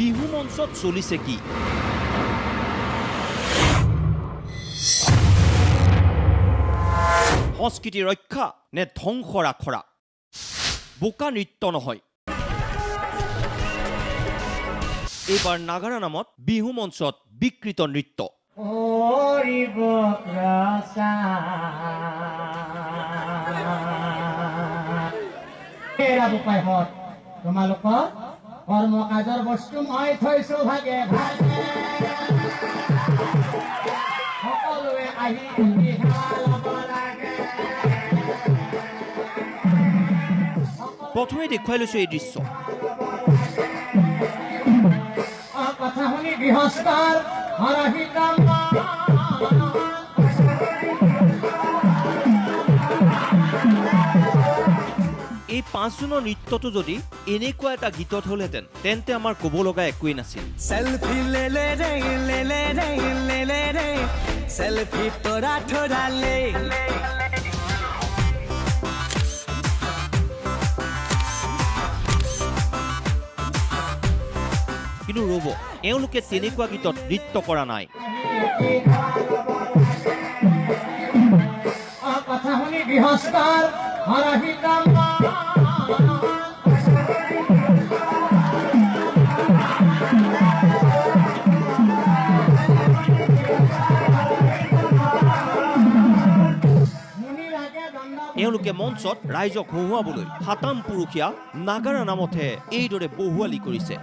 বিহু মঞ্চত চলিছে কি? সংস্কৃতি ৰক্ষা নে ধ্বংসৰ আখৰা? বোকা নৃত্য নহয়, এইবাৰ নাগাৰা নামত বিহু মঞ্চত বিকৃত নৃত্য। তোমালোকৰ কৰ্ম কাজৰ বস্তু মই থৈছো ভাগে ভাগে, সকলোৱে আহি ল'ব লাগে। প্ৰথমে দেখুৱাই লৈছো এই দৃশ্য। কথা শুনি গৃহস্থৰ হৰহিত। এই পাঁচজনৰ নৃত্যটো যদি এনেকুৱা এটা গীতত হ'লহেঁতেন তেন্তে আমাৰ ক'ব লগা একোৱেই নাছিল। চেলফি লে ৰে লে লে ৰে লে লে ৰে চেলফি তোৰা থোৰা লে। কিন্তু ৰ'ব, এওঁলোকে তেনেকুৱা গীতত নৃত্য কৰা নাই। কথা শুনি গৃহস্থৰ হৰহিত। এওঁলোকে মঞ্চত ৰাইজক হহুৱাবলৈ সাতাম পুৰুষীয়া নাগাৰা নামতহে এইদৰে বহুৱালি কৰিছে।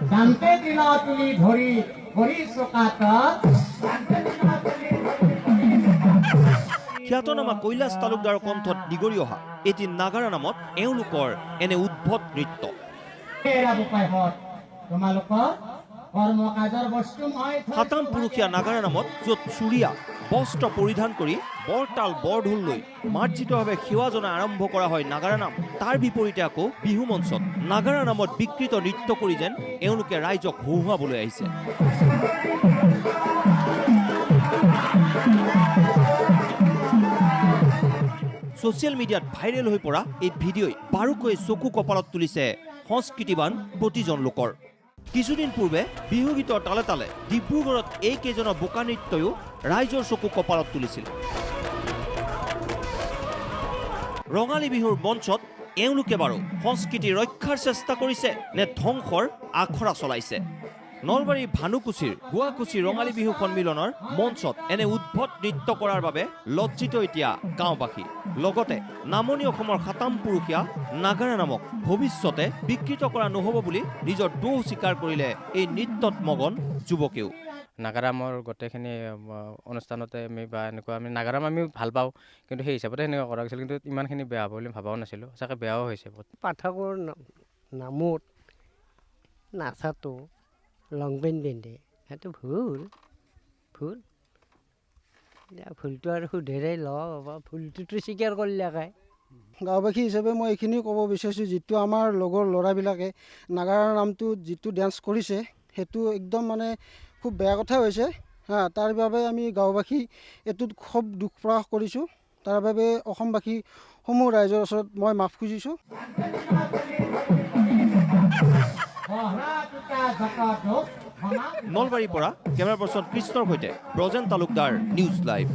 খ্যাতনামা কৈলাশ তালুকদাৰৰ কণ্ঠত নিগৰি অহা এটি নাগাৰা নামত এওঁলোকৰ এনে উদ্ভট নৃত্য। সাতাম পুৰুষীয়া নাগাৰা নামত য'ত চুৰিয়া বস্ত্ৰ পৰিধান কৰি বৰতাল বৰঢোল লৈ মাৰ্জিতভাৱে সেৱা জনা আৰম্ভ কৰা হয় নাগাৰা নাম, তাৰ বিপৰীতে আকৌ বিহু মঞ্চত নাগাৰা নামত বিকৃত নৃত্য কৰি যেন এওঁলোকে ৰাইজক হহুৱাবলৈ আহিছে। ছ'চিয়েল মিডিয়াত ভাইৰেল হৈ পৰা এই ভিডিঅ'ই বাৰুকৈ চকু কপালত তুলিছে সংস্কৃতিবান প্ৰতিজন লোকৰ। কিছুদিন পূৰ্বে বিহু গীতৰ তালে তালে ডিব্ৰুগড়ত এইকেইজনৰ বোকা নৃত্যয়ো ৰাইজৰ চকু কপালত তুলিছিল। ৰঙালী বিহুৰ মঞ্চত এওঁলোকে বাৰু সংস্কৃতি ৰক্ষাৰ চেষ্টা কৰিছে নে ধ্বংসৰ আখৰা চলাইছে? নলবাৰীৰ ভানুকুছিৰ গুৱাকুছি ৰঙালী বিহু সন্মিলনৰ মঞ্চত এনে উদ্ভট নৃত্য কৰাৰ বাবে লজ্জিত এতিয়া গাঁওবাসী। লগতে নামনি অসমৰ সাতাম পুৰুষীয়া নাগাৰা নামক ভৱিষ্যতে বিকৃত কৰা নহ'ব বুলি নিজৰ দোষ স্বীকাৰ কৰিলে এই নৃত্যত মগন যুৱকেও। নাগাৰামৰ গোটেইখিনি অনুষ্ঠানতে আমি বা এনেকুৱা আমি নাগাৰাম আমি ভাল পাওঁ, কিন্তু সেই হিচাপতে সেনেকুৱা কৰা গৈছিল, কিন্তু ইমানখিনি বেয়া হ'ব বুলি ভবাও নাছিলোঁ। সঁচাকৈ বেয়াও হৈছে বহুত। পাঠকৰ নামত নাচাটো লং পেণ্ট পিন্ধে, সেইটো ভুল। ভুল, ভুলটো আৰু শুধেৰে লওঁ, ভুলটোতো স্বীকাৰ কৰিলে। গাঁওবাসী হিচাপে মই এইখিনি ক'ব বিচাৰিছোঁ, যিটো আমাৰ লগৰ ল'ৰাবিলাকে নাগাৰা নামটোত যিটো ডেন্স কৰিছে সেইটো একদম মানে খুব বেয়া কথা হৈছে। হা, তাৰ বাবে আমি গাঁওবাসী এইটোত খুব দুখ প্ৰকাশ কৰিছোঁ। তাৰ বাবে অসমবাসী সমূহ ৰাইজৰ ওচৰত মই মাফ খুজিছোঁ। নলবাৰীৰ পৰা কেমেৰা পাৰ্চন কৃষ্ণৰ সৈতে ব্ৰজেন তালুকদাৰ, নিউজ লাইভ।